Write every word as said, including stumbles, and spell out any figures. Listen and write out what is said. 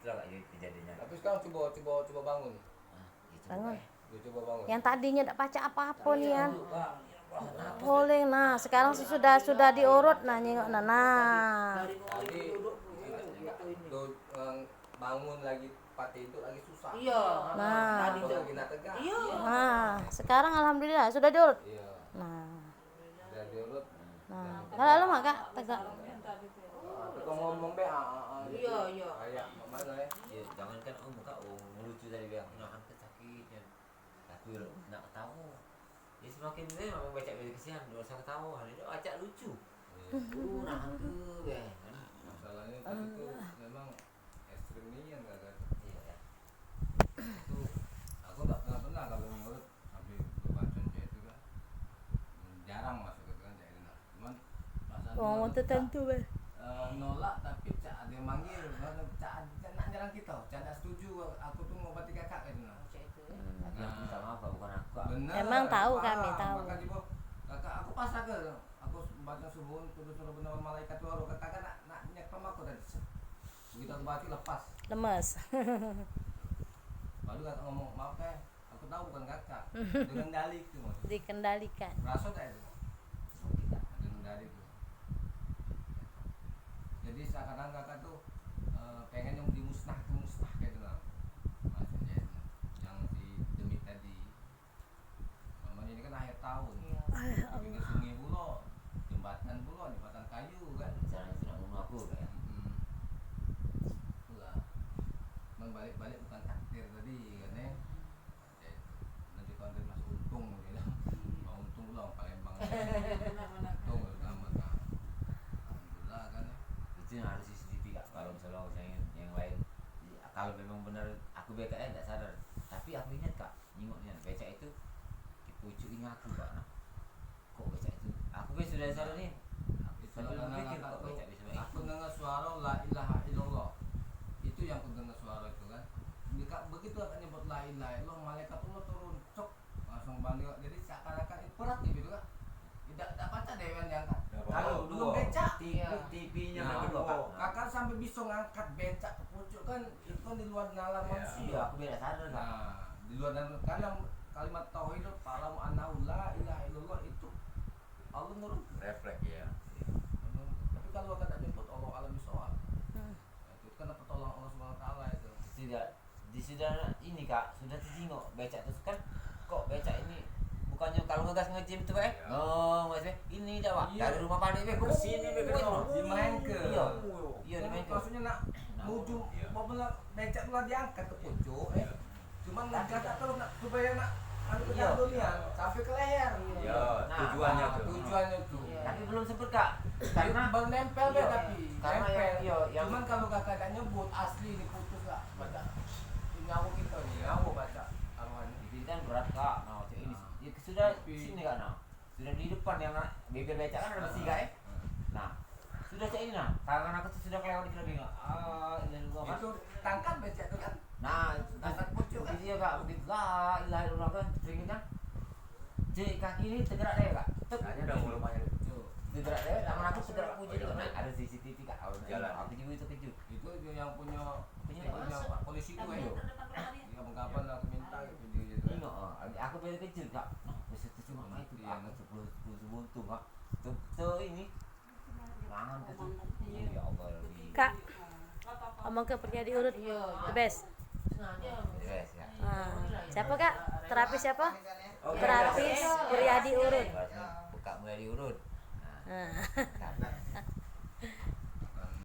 Lah, kejadiannya. Tapi sekarang coba, coba, coba bangun. Ah, itu. Bangun. Dia coba bangun. Yang tadinya dak pacak apa-apa ni, ya. Boleh, nah, sekarang sudah, sudah diurut, nah, nyengok, nah, nah. Tadi, tu, eh, bangun lagi, patah itu lagi susah. Iya. Nah. Tadi tu lagi nak tegak. Iya. Nah, sekarang alhamdulillah sudah diurut. Iya. Nah. Sudah diurut. Nah, kalau lama, Kak, tegak. Ah, tu kau ngomong be, ah, ah, ah, gitu. Iya, iya. Kayak mak mano, eh? Iya, jangankan om, Kak, om lucu tadi bilang, "Nahan ke sakit," kan. Tapi nak ketawa. Dia semakin dia memang becak, becak kesian, dia rasa ketawa. Dia acak lucu. Iya. Uh, nahan ke, be, kan. Masalahnya tadi tu memang ekstrim nian, Kak, kan? Iya, ya. Itu aku tak pernah, pernah kalau ngurut habis bebacon cak itu kan. Jarang masuk ke kan cak itu nah. Cuman perasaan wong tertentu, be. Eh, nolak tapi cak ada yang manggil, cak ada, cak nak nyerang kita, cak ada setuju aku tu ngobati kakak kayak itu nah. Cak itu, ya. Hmm. Tapi aku minta maaf, Kak, bukan aku, Kak. Bener, emang tahu, paham. Kami tahu. Maka juga, "Kakak, aku pasrah ke?" Aku baca subuh, terus suruh bener malaikat tu, "Kakak nak, nak nyekam aku tadi." Begitu aku baca, lepas. Lemes. Baru kakak ngomong, "Maaf, eh, aku tahu bukan kakak." Dikendali tu, Mas. Dikendalikan. Merasa tak itu? Dikendali tu. Jadi seakan-akan kakak tu, eh, pengen yang dimusnah tu musnah kayak itu lah. Maksudnya itu. Yang si demit tadi. Namanya ini kan akhir tahun. Iya. Pinggir sungai pulo, jembatan pulo, jembatan kayu kan. Rencana itu nak bunuh aku, Kak, ya? Mm-mm. Itulah. Cuman balik-balik bukan takdir tadi, kan, eh. Jadi, nanti kau nanti masuk untung, dia bilang. Hmm. Mau untung pulo, Palembang. Benar, benar. Untung, selamat, Kak. Alhamdulillah, kan, eh. Itu yang harus C C T V, Kak. Kalau misalnya yang, yang lain, kalau memang benar aku B K N, tak sadar. Tapi aku ingat, Kak, nyingok nian, becak itu di pucuk ini aku, Kak, nah. Kok becak itu? Aku be sudah sadar ni. Tapi belum berpikir kok becak bisa baik. Aku dengar suara la ilaha illallah. Itu yang aku dengar suara itu kan. Dekat begitu aku nyebut la ilaha illallah, malaikat Allah turun, cok, langsung balik. Jadi seakan-akan itu berat gitu kan. Tidak, tidak pacak dewan diangkat. Kalau belum becak. T V, T V-nya nah, belum buka. Kakak sampai bisa ngangkat becak ke pucuk kan, itu kan di luar nalar manusia. Iya, aku beda sadar, Kak. Nah, di luar nalar, karena kalimat tauhid itu, "Fa'lamu annahu la ilaha illallah," itu Allah nurun. Refleks, ya. Iya. Tapi kalau kakak nyebut Allah alam bisawab, hmm, itu kan pertolongan Allah Subhanahu wa Taala itu. Tidak. Di sudah ini, Kak, sudah tejingok becak tu kan, kok becak ini bukannya kalau ngegas ngejim tu, eh? Iya. Oh, maksudnya ini dah, Pak. Iya. Dari rumah panik be ke sini be kena. Dimainke. Iya. Iya, dimainke. Maksudnya nak nuju apa pula becak tu lah diangkat ke pucuk, eh. Iya. Cuman ngegas tak terus nak supaya nak anu ke dalam dunia, sampai ke leher. Iya, nah, tujuannya tu. Tujuannya tu. Iya. Tapi belum sempat, Kak. Karena baru nempel be, iya, tapi karena nempel. Yang, iya, yang cuman kalau kakak tak nyebut asli ni putus lah. Baca. Nyawa kita ni, nyawa baca. Arohan ni. Itu kan berat, Kak. Nah, cak ini. Nah. Ya, sudah sini, Kak, nah. Sudah di depan yang nak bibir becak kan ada besi, Kak, eh? Nah. Sudah cak ini, nah. Tangan aku tu sudah kelewat dikit lagi, Kak. Ah, ini dulu, Kak. Itu tangkap becak tu kan? Nah, tangkap pucuk kan? Iya, Kak. Begitu. La ilaha illallah kan. Teringin kan? Cek kaki ni tergerak deh, Kak. Tek. Hanya dah mulai banyak. Tergerak deh, tangan aku tergerak pucuk tu. Nah, ada C C T V, Kak. Jalan. Aku juga itu kejut. Itu yang punya, punya polisi tu, eh. Iya. Dia mengkapan aku minta video dia tu, eh. Tengok, ah, aku beda kejut, Kak. Nah, aku setuju mak itu, Kak. Aku sepuluh, sepuluh, sepuluh untung, Kak. Tu, tu ini. Mangan ke tu. Iya. Ya Allah, ya Rabbi. Kak, omong ke Priadi Urut. Iya. The best. The best, ya. Ah, siapa, Kak? Terapis siapa? Oke. Terapis Priadi Urut. Buka Priadi Urut. Nah. Ah. Kak.